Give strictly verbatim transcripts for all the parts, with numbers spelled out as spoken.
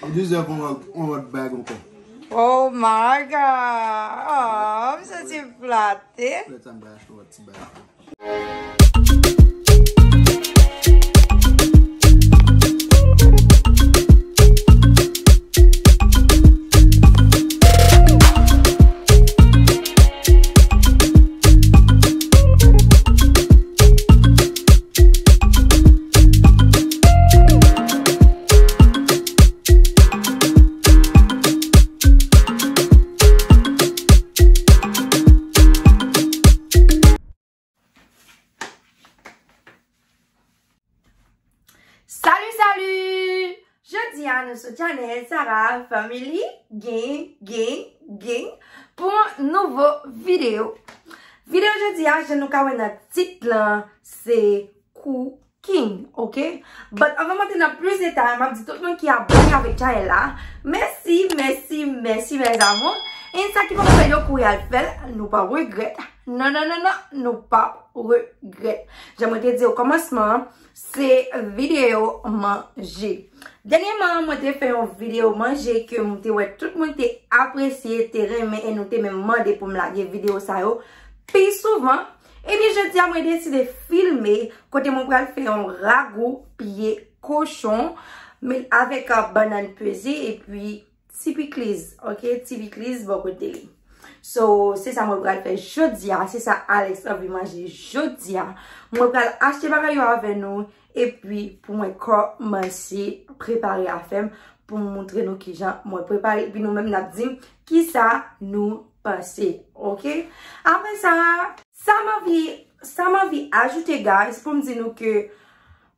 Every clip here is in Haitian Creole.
You deserve one, one hot bag ankò. Oh my God! Oh, m santi m flate. Lè sa m pral achte yon ti bag. Salut, salut! Jodi a nou sou channel Sarah Family Gang, Gang, Gang pou yon nouvo videyo. Videyo jodi a, jan nou ka wè nan tit lan, se cooking, ok? But anvan m antre nan plis detay, m ap di tout moun ki abòne avèk channel la, mèsi, mèsi, mèsi, mes amours. E sa ki poko fè l, yo kouri al fè l, nou p ap regrèt. Non, non, non, non, nou p ap regrèt. Jan mwen te di o kòmansman an, se videyo manje. Dènyèman, mwen te fè yon videyo manje ke m te wè tout moun te apresye, te renmen, e nou te menm mande pou m lage videyo sa yo pi souvan. Ebyen, jodi a, mwen deside filme kote mwen pral fè yon ragou pye kochon, men avèk, uh, bannann peze epi ti pikliz, ok? Ti pikliz bò kote li. So, se sa mwen pral fè jodi a, se sa Alex anvi manje jodi a. Mwen pral achte bagay yo avè nou, epi pou mwen kòmanse prepare afè m, pou m montre nou kijan mwen prepare, epi nou menm n ap di m kisa nou panse, ok? Apre sa, sa m anvi, sa m anvi ajoute, guys, pou m di nou ke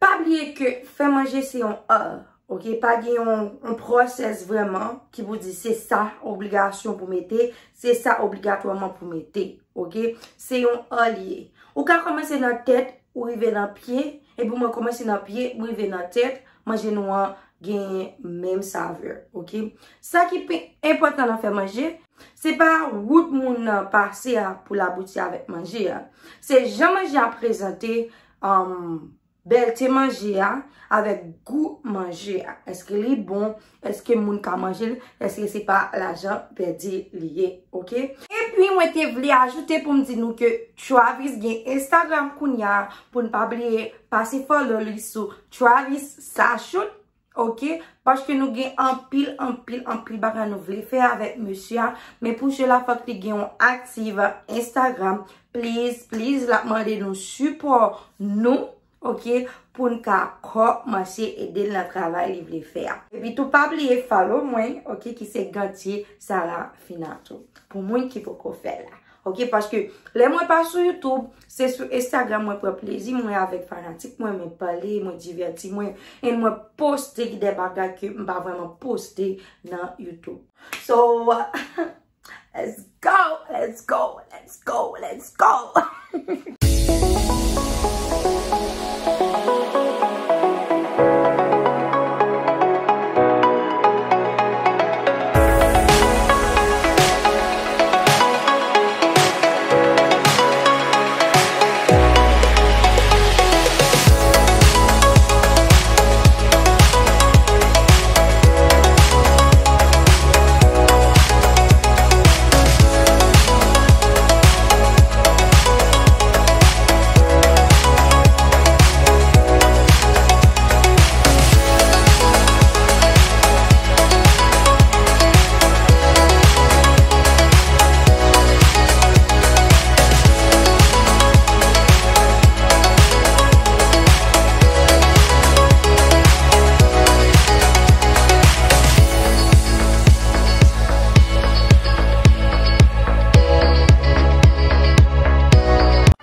pa bliye ke fè manje se yon art, ok? Pa gen yon, yon process vrèman ki pou di se sa obligasyon pou mete, se sa obligatwaman pou mete, ok? Se yon art li ye. Ou ka kòmanse nan tèt, ou rive nan pye, epi mwen kòmanse nan pye, m rive nan tèt, manje nou an genyen menm savè, ok? Sa ki pi enpòtan nan fè manje, se pa wout moun nan pase a pou l abouti avèk manje a. Se jan manje a prezante, um, bèlte manje a, avèk gou manje a. Èske li bon? Èske moun ka manje l? Èske se pa lajan pèdi li ye? Ok? Epi mwen te vle ajoute pou m di nou ke Travis gen Instagram kounye a, pou n pa bliye pase follow li sou Travis Sachut. Ok, paske nou gen anpil, anpil, anpil bagay nou vle fè avèk mesye a, men pou sela fòk li gen yon aktif Instagram. Please, please, l ap mande nou sipò nou, ok, pou n ka kòmanse ede l nan travay li vle fè a. Epi tou, pa bliye follow mwen, ok, ki se Gantye Sarafina tou. Pou moun ki poko fè l la. Ok, paske lè mwen pa sou YouTube, se sou Instagram mwen pran plezi mwen avèk fanatik mwen, mwen pale, mwen divèti mwen, e mwen poste de bagay ke m pa vrèman poste nan YouTube. So, let's go, let's go, let's go, let's go.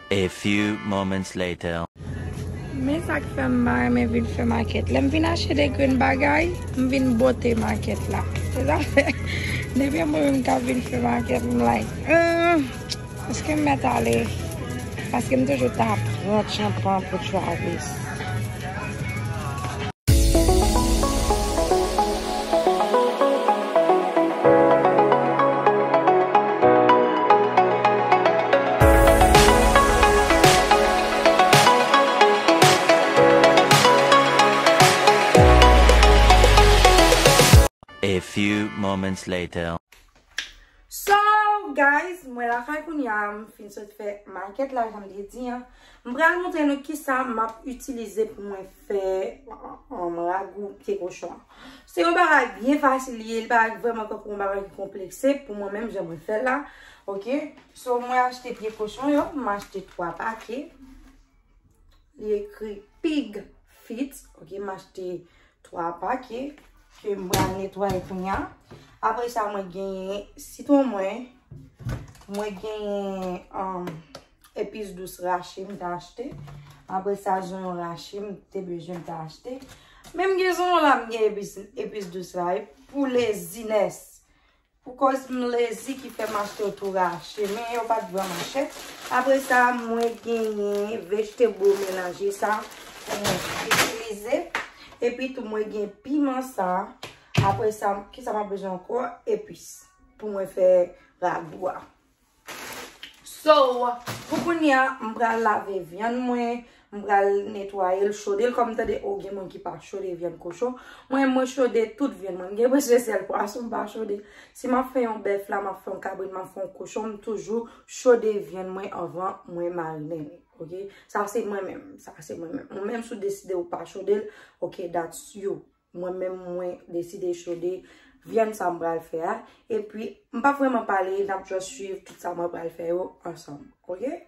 A few moments later. Men sa k fè m pa renmen vin fè makèt. Lè m vin achte de grenn bagay, m vin bote makèt la. Se sa fè, depi yon moun menm k ap vin fè makèt, m like, "Hum, èske m mèt ale?" Paske m toujou ta pran tchanpan pou Travis. A few moments later. So, guys, mwen lakay kounye a, m fin sot fè makèt la, jan m te di an. M pral montre nou kisa m ap itilize pou mwen fè, um, ragou pye kochon an. Se yon bagay byen fasil li ye, li pa vrèman tankou yon bagay ki konplekse pou mwen menm, jan mwen fè l la. Oke? So, mwen achte pye kochon yo, m achte twa pake. Li ekri Pig Feet. Oke, m achte twa pake ke m pral netwaye kounye a. Apre sa, mwen genyen sitwon mwen. Mwen genyen, um, epis dous rache m te achte. Apre sa, zonyon rache m te bezwen m te achte. Men m gen zonyon la, m gen epis, epis dous la. E pou lezinès, pou koz m lezi ki fè m achte yo tou rache, men yo pa t vrèman chè. Apre sa, mwen genyen vegetable melanje sa pou mwen itilize. Epi tou, mwen gen piman sa. Apre sa, kisa m ap bezwen ankò? Epis pou mwen fè ragou a. So, pou kounye a, m pral lave vyann mwen, m pral netwaye l, chode l. Kòm tande, o, gen moun ki pa chode vyann kochon. Mwen, mwen chode tout vyann mwen. M gen presye sèl pwason m pa chode. Si m ap fè yon bèf la, m ap fè yon kabrit, m ap fè yon kochon, m toujou chode vyann mwen anvan mwen marinen l. Oke? Sa se mwen menm. Sa se mwen menm. Ou menm si w deside ou pa chode l, oke, that's you. Mwen menm, mwen deside chode vyann sa m pral fè a. Epi, m p ap vrèman pale, n ap just swiv tout sa mwen pral fè yo ansanm. Oke?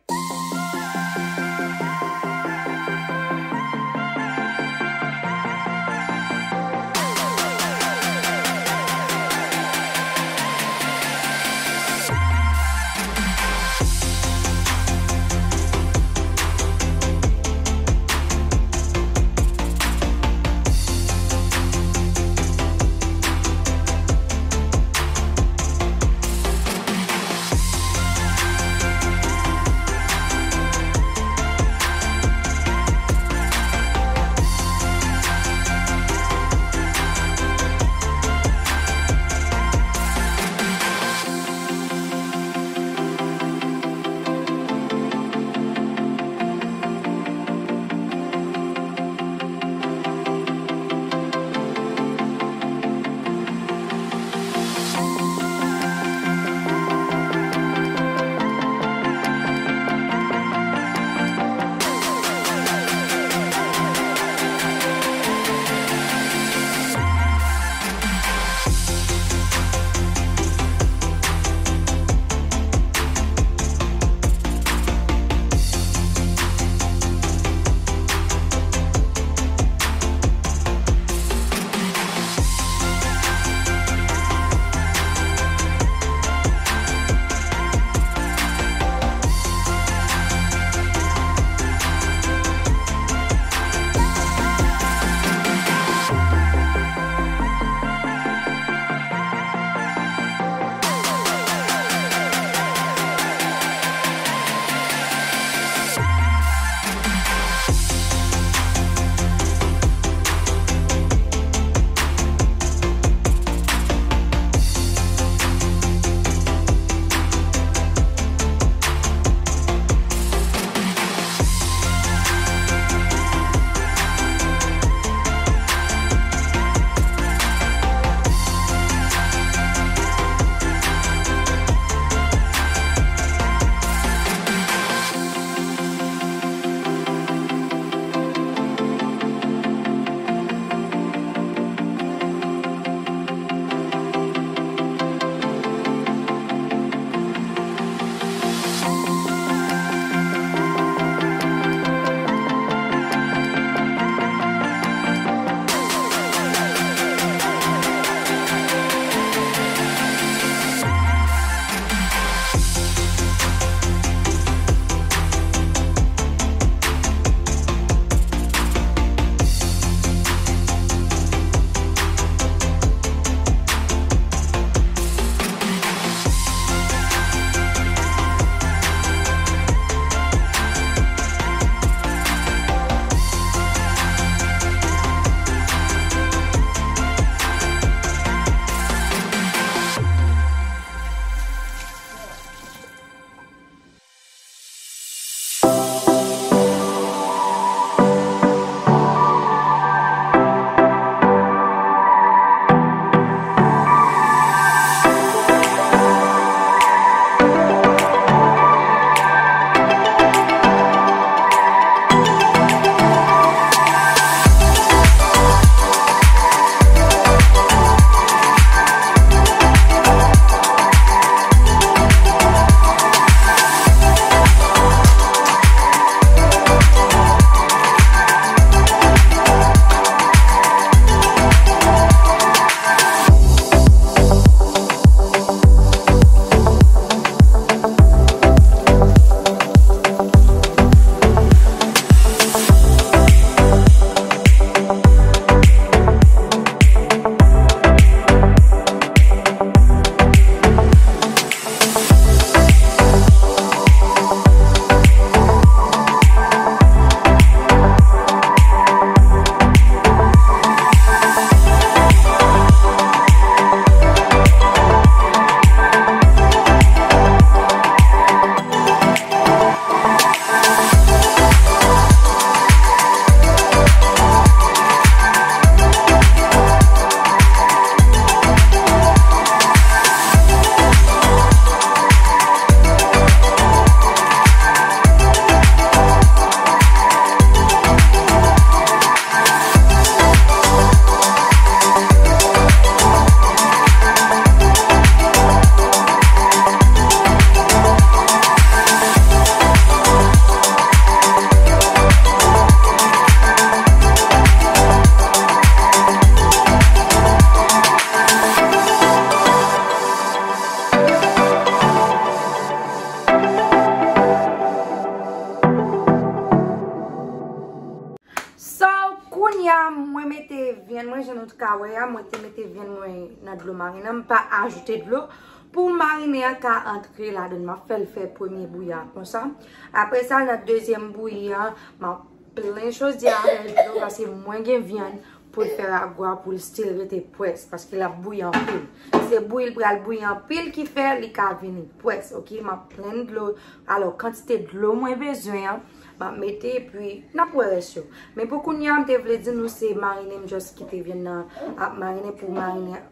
Wè a, mwen te mete vyann mwen nan dlo marinen an, m pa ajoute dlo. Pou marinen an ka antre ladan, m ap fè l fè premye bouyi a konsa. Apre sa, nan dezyèm bouyi a, m ap plen chodyè a avèk dlo, paske mwen gen vyann pou l fè ragou a, pou l still rete pwès, paske l ap bouyi anpil. Se bouyi l pral bouyi anpil ki fè li ka vini pwès, oke? M ap plen dlo. Alò, kantite dlo mwen bezwen an, m ap mete, epi n ap wè rès yo. Men pou kounye a, m te vle di nou se marinen m just kite vyann nan ap marinen pou marinen.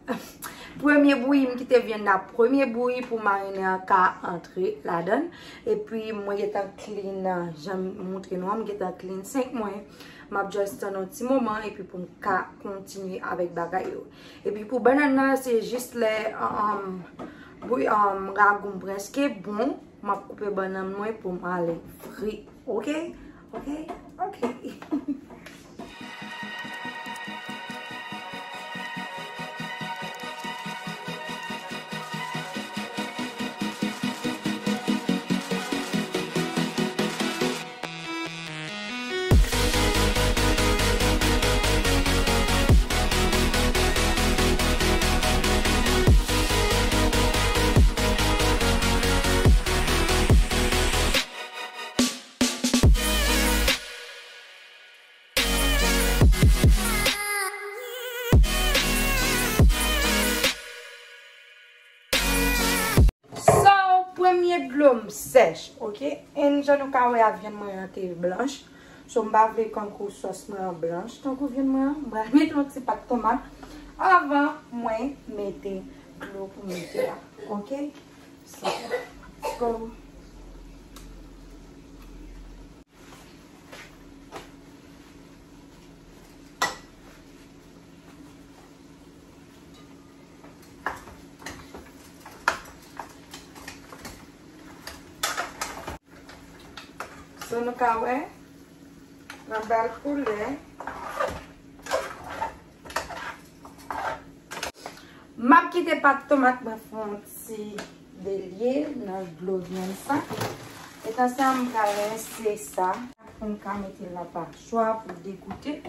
Premye bouyi, m kite vyann nan premye bouyi pou marinen an ka antre ladan. Epi mwen gentan clean, jan m montre nou an, m gentan clean senk mwen. M ap just tann yon ti moman epi pou m ka kontinye avèk bagay yo. Epi pou bannann nan, se jis lè, um, bouyi, um, ragou m prèske bon, m ap koupe bannann mwen pou m ale fri. Oke? Oke? Oke. So, premye dlo m sèch, oke? And jan nou ka wè a, vyann mwen an te blanch. So, m pa vle kankou sòs mwen an blanch tankou vyann mwen an. M pral mete yon ti pat tomat anvan mwen mete dlo pou mete a, oke? So, let's go. So, nou ka wè, nan bèl koulè. M ap kite pat tomat mwen fè yon ti delye nan dlo vyann sa. Etan sa, m ka rense sa pou m ka mete l nan paswa pou degoute.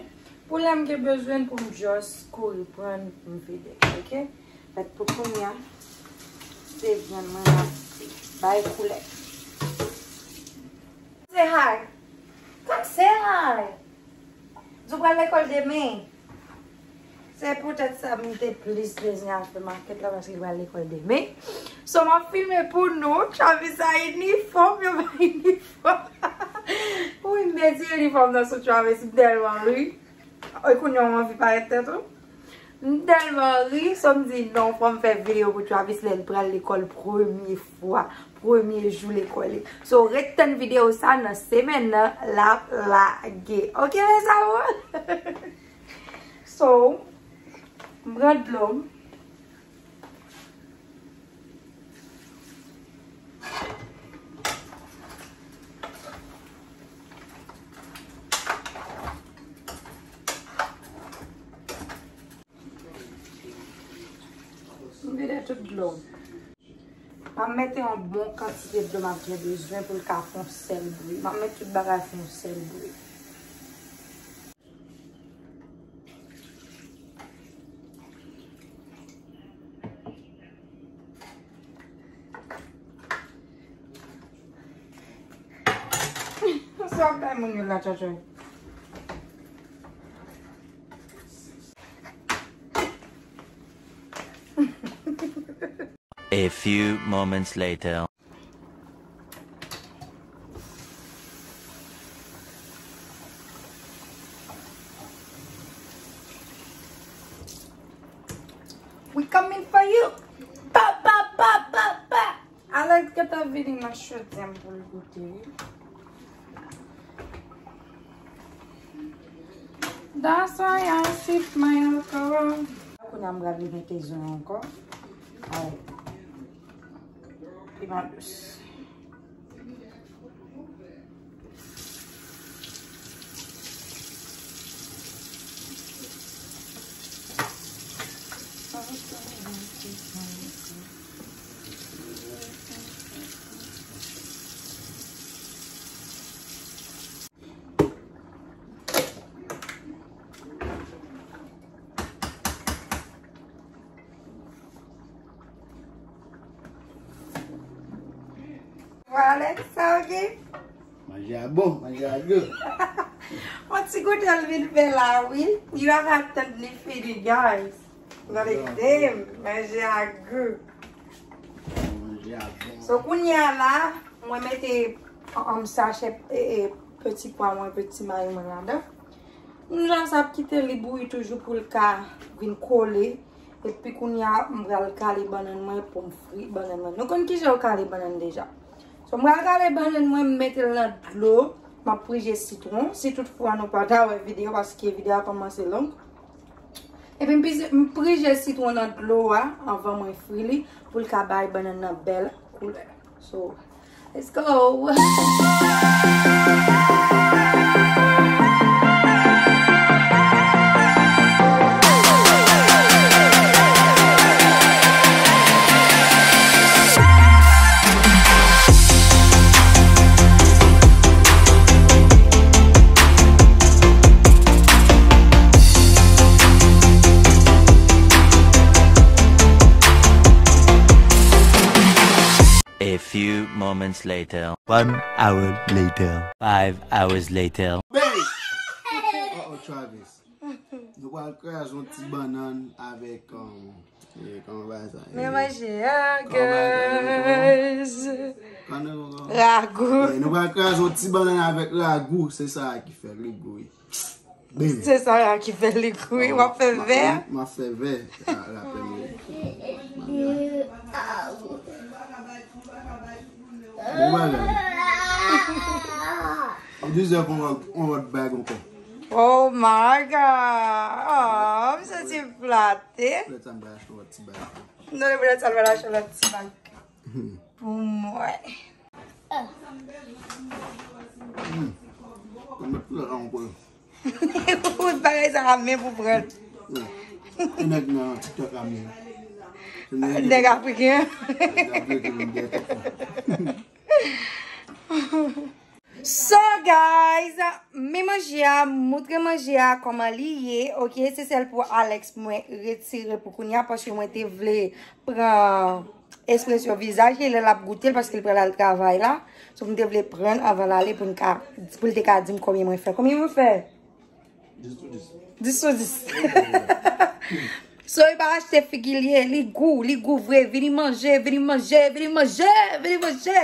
Pou lè m gen bezwen pou m just kouri pran l pou m vide, oke? But pou kounye a, se vyann mwen m ap bay koulè. Say hi. Come say hi. Di w pral lekòl demen. Se poutèt sa m te plis bezwen al fè makèt la, paske li pral lekòl demen. So, m ap filme pou nou. Travis a inifòm, yo pa inifòm. Wi, m pèdi inifòm nan sou Travis, m tèlman ri. E kounye a w anvi parèt tèt ou? M tèlman ri, so m di non, fò m fè videyo pou Travis lè l pral lekòl premye fwa, premye jou lekòl li. So, ret tann videyo sa nan semèn nan, l ap lage. Oke, mes amours? So, m pran dlo m. M vide tout dlo. M ap mete yon bon kantite dlo m ap gen bezwen pou l ka fè yon sèl bouyi. M ap mete tout bagay fè yon sèl bouyi. Sa w ap bay moun yo la, Tchòtchò? A few moments later. We coming for you. Pa, pa, pa, pa, pa. Alex gentan vini nan chodyè m pou l goute. That's why I sip my alcohol. Kounye a m pral mete zen ankò. Alright. Piman dous. Alex, sa w gen? Manje a bon, manje a gou. On ti goute l vin fè la, wi. You have a tandly feeling, guys. Gade m, manje a gou. Manje a bon. So, kounye a la, mwen mete, um, sachè, e, e, peti pwa mwen, peti mayi mwen ladan. Kounye a sa ap kite li bouyi toujou pou l ka vin kole. Epi kounye a, m pral kale bannann mwen pou m fri bannann mwen. Nou konn kijan yo kale bannann deja. So, m pral kale bannann mwen, m mete l nan dlo. M ap prije sitwon. Si toutfwa nou pa ta wè videyo, paske videyo a kòmanse long. Epi m pize- m prije sitwon nan dlo a anvan mwen fri li pou l ka bay bannann nan bèl koulè. So, let's go! A few moments later. One hour later. Five hours later. Babe! Uh-oh, Travis. Nou pral kraze yon ti bannann avèk, um, eh, kòman bagay sa ye? Men manje a, guys. Kòman, kòman? Ragou. Eh, nou pral kraze yon ti bannann avèk ragou, se sa ki fè li gou, wi. Bim. Se sa a ki fè li gou, wi. W ap fè vè. M ap fè vè. Ah, rapèl mwen. Bon bagay. Ou dizèv yon lòt, yon lòt bag ankò. Oh my God. Oh, m santi m flate. Poutèt sa m pral achte yon lòt ti bag. Non, poutèt sa m pral achte yon lòt ti bag. Pou mwen. Hmm. Mwen met koulè la ankò. Ou bagay sa a men pou pran. Wi. E nèg nan TikTok la men. Nèg afriken. Nèg afriken men dèyè tèt la. So, guys, men manje a, moutre manje a kòman li ye, ok? Se sèl pou Alex mwen retire pou kounye a, paske mwen te vle pran ekspresyon vizaj li lè l ap goute l, paske l pral al travay la. So, m te vle pran l anvan l ale pou n ka, pou l te ka di m konbyen mwen fè. Konbyen mwen fè? Dis sou dis. Dis sou dis. So, e pa achte figi l ye, li gou, li gou vre. Vini manje, vini manje, vini manje, vini manje.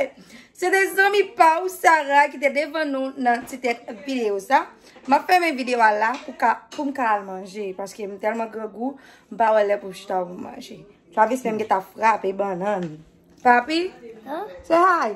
Se te zanmi pa ou, Sarah, ki te devan nou nan ti tèt videyo sa. M ap fèmen videyo a la pou ka, pou m ka al manje, paske m tèlman grangou, m pa wè lè pou m chita pou m manje. Travis menm gentan frape bannann. Papi? Huh? Say hi.